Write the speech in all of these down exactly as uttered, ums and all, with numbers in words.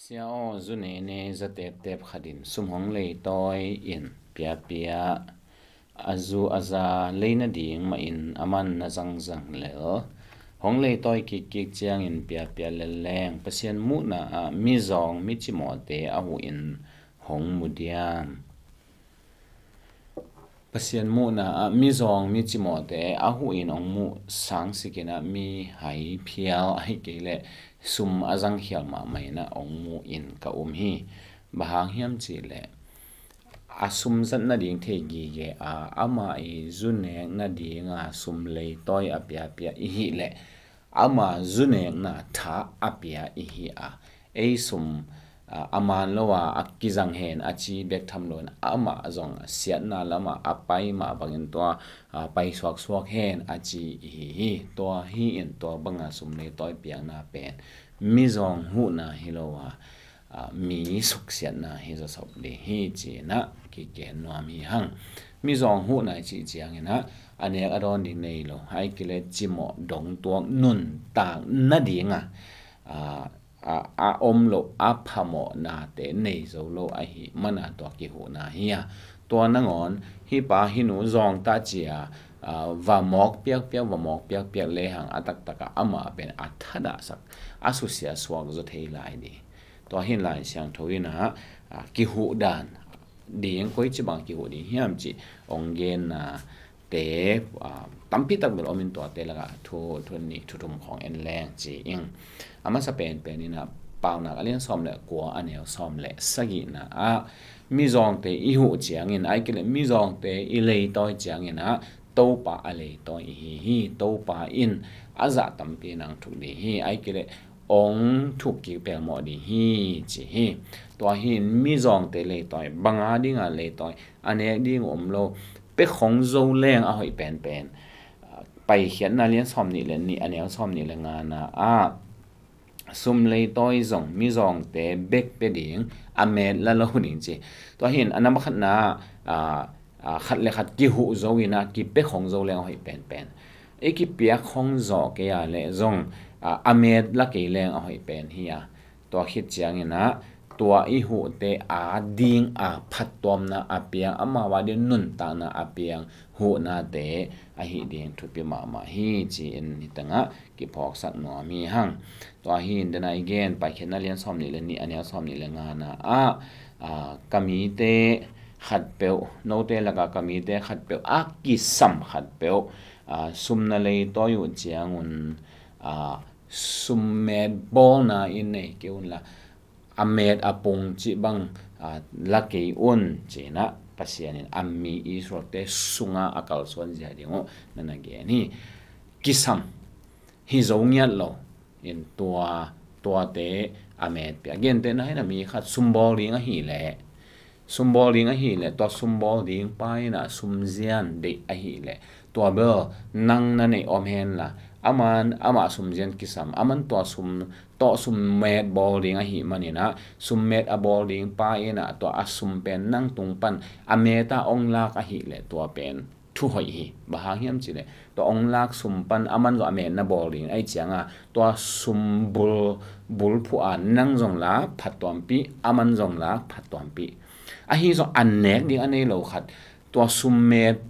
Sia aw, zu nene za teptep khat in sum hong leitawi in piapia, a zu a za lei nading mahin a man na zangzang lel. Hong leitawi kikkik ciangin piapia lel leng Pasian muhna ah mizawng micimawhte a huhin hong mu diam? Pasian muhna ah mizawng micimawhte a huhin hong muh sangsikin ah mi hai phial ahih kei leh sum a zangkhial mahmah in ah hong muh in ka um hi. Bang hang hiam cih leh a sum zat nading thei gige a, amah i zu nek nadinga sum leitawi a piapia i hih leh ama zu nekna tha a pia i hi a, ei sum a man lo a a kizang hen a ci bek tham loin amah zong siatna lamah a pai mah bangin tua pai suaksuak hen a ci i hi hi. Tua hi in tua banga sum leitawi piakna pen mizawng huhna hi lo a, mi suksiatna hi zawsop ding hi ci-in ah kigen nuam hi hang. Mizawng huhna i cih ciangin ah a nek a dawn ding nei lo, ahih kei leh cimawh dongtuak nuntak nadinga a, a om loh a phamawhnate nei zo lo ahih mana tua kihuhna hi a, tua nangawn hih pa hih nu zawngta cia va mawk piakpiak, va mawk piakpiak lehang a taktakah amah pen a thadahsak, a susia suak zaw thei lai ding. Tua hi in Lai Siangtho in ah kihuh dan ding, koici bang kihuh ding hiam cih hong genna te tampi tak bel om in tuate lakah thu, thu nih thu thum khawng en leng ci ing. A masa penpen in ah Paunak a lian sawm le kua a neu sawm le sagihna ah mizawngte i huh ciangin, ahih kei leh mizawngte i leitawi ciangin ah Topa a leitawi i hi hi. Topa in a zah tampi nang thuk ding hi, ahih kei leh hong thuk kik pelmawh ding hi ci hi. Tua hi in mizawngte leitawi, banga dinga leitawi, a nek ding om lo, pek hong zo leng a hoih penpen. Paikhiatna lian sawm nih le nih a neu sawm nih le ngana ah sum leitawi zong mizawngte bek pia ding, a met la lo ding ci. Tua hi in a namba khatna ah khat le khat kihuh zo in ah kipek hong zo leng a hoih penpen. I kipiak hong zawh kei a leh zong a met la kei leng a hoih pen hi a, tua khit ciangin ah tua i huhte a ding a phattuamna a piang, amau a ding nuntakna a piang huhnate ahi ding thupi mahmah hi ci-in nitangah kiphawksak nuam hi hang. Tua hi in dena i gen Paikhiatna lian sawm nih le nih a neu sawm nih le ngana ah ka mite khatpeuh, note lakah ka mite khatpeuh a kisam khatpeuh sum na leitawi uh ciangun summet bawlna in nei kei unla, a met a pung cih bang la kei un ci-in ah Pasian in a mi Israelte sunga a kalsuan zia ding uh na na gen hi. Kisam hi zo ngiat lo in tua, tuate a met pia. Gentehna in a mi khat sumbawl ding ahih leh, sumbawl ding ahih leh tua sumbawl ding pa in ah sumzian deih ahih leh tua bel nang na neih om hen la, aman amah sumzian kisam, aman tua sum tawh summet bawl ding ahih manin ah summet a bawl ding pa in ah tua a sum pen nang tung pan a met a ong lak ahih leh tua pen thu hoih hi. Bang hang hiam cih leh tua ong lak sum pan aman zong a metna bawl ding ahih cianga tua sum bul, bul phuh a nang zong la phattuampih, aman zong la phattuampih. Ahi zong a nek ding a nei lo khat tua summet,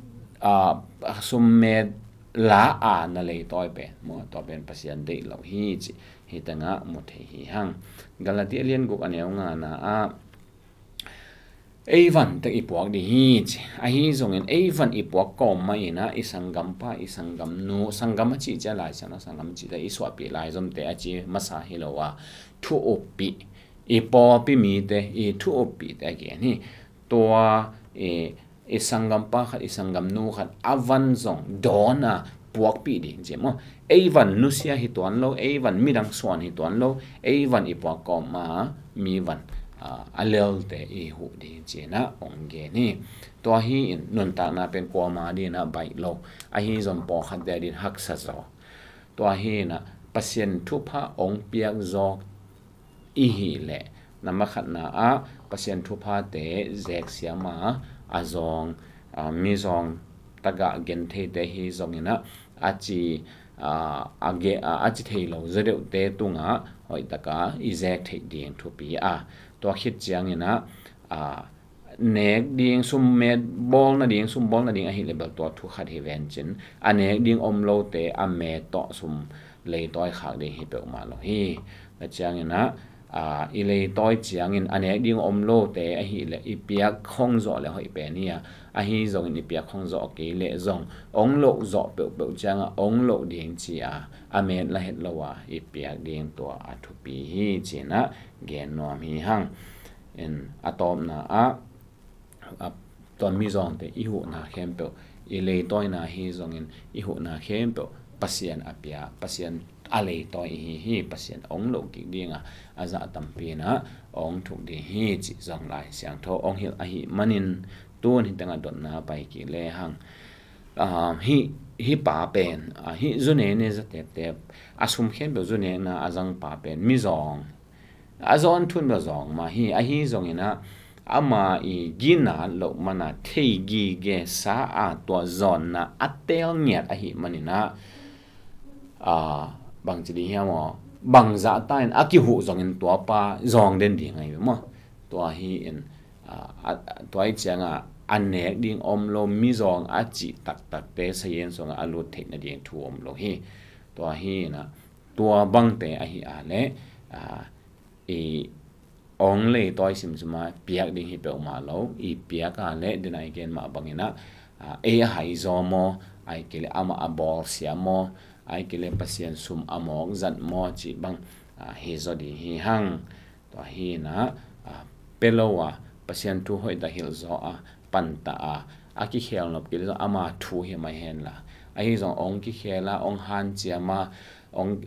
summet la a na leitawi pen maw, tua pen Pasian deih lo hi cih hi tengah mu thei hi hang. Galatia lian guk a neu ngana ah ei van tek i puak ding hi ci. Ahi zongin ei van i puak kawm mah in ah i sanggampa, i sanggamnu, sanggam a cih ciang Lai Siangtho sanggam a cih ciang i suahpih laizomte a ci masa hi lo a, thu uppih, i pawlpi mite i thu uppihte a gen hi. Tua i, i sanggampa khat, i sanggamnu khat a van zong dawn a puakpih ding ci maw. Ei van nusia hi tuan lo, ei van midang suan hi tuan lo, ei van i puak kawm a mi van a lelte i huh ding ci-in ah ong gen hi. Tua hi in nuntakna pen kuama ding in ah baih lo, ahi zong pawlkhatte a ding haksa zaw. Tua hi in ah Pasian thupha ong piak zawk i hih leh, namba khatna ah Pasian thuphate zeksiam a, a zawng, mizawng tagah gentheite hi zongin ah a ci a, a, ge, a, a ci thei lo zaw deuhte tungah hoih taka i zek theih ding thupi a, tua khit ciangin ah, a, nek ding, sum met bawl nading, sum bawl nading ahih leh bel tua thu khat hi vencin, a nek ding om lote a met tawh sum leitawi khak ding hi peuhmah lo hi. Tua ciangin ah, a, i leitawi ciangin a nek ding om lote ahih leh i piak khong zawh leh hoih pen hi a, ahi zongin i piak khong zawh kei leh zong ong loh zawh peuhpeuh ciangah ong loh ding ci a, a met la het lo a i piak ding tua a thupi hi ci-in ah gen nuam hi hang. In a tawpna ah, a, tua mizawngte i huhna khempeuh, i leitawina hi zongin i huhna khempeuh Pasian a pia, Pasian a leitawi i hi hi. Pasian ong loh kik dinga a zah tampi in ah ong thuk ding hi cih zong Lai Siangtho ong hilh ahih manin, tun hi tengah dotna pai kik lehang, a, hih, hih pa pen, a, hih zu ne ne za teptep, a sum khempeuh zu nekna a zang pa pen mizawng, a zawn thun bel zawng mah hi. Ahi zongin ah ama i ginat loh mana thei gige sa a, tua zawnna a teel ngiat ahih manin ah, a, bangci ding hiam aw, bangzah ta in a kihuh zongin tua pa zawng den ding ahi maw. Tua hi in, a, a, tua hi ciangah a nek ding om lo, mizawng a cih taktakte sayen sungah a lut theih nading thu om lo hi. Tua hi in ah, tua bangte ahi a leh, a, i ong leitawi simsim a piak ding hi peuhmah lo, i piak a leh dena i gen mah bangin ah, a, ei a hai zaw maw, ahih kei leh amah a bawlsia maw, ahih kei leh Pasian sum a mawk zat maw cih bang, a, hi zaw ding hi hang. Tua hi in ah, a, pia lo a, Pasian thu hoih tak hilh zaw a, pantah a, a kikhel nop kei leh zong ama thu hi mah hen la, ahi zong ong kikhel a, ong hanciam a, ong,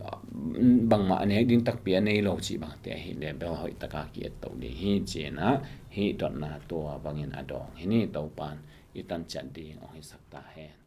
bangmah a nek ding takpi a nei lo cih bangte ahih leh bel hoih taka ki-etto ding hi ci-in ah, hih dotna tua bangin a dawng hi ni. Topan i tan ciat ding ong hisak ta hen.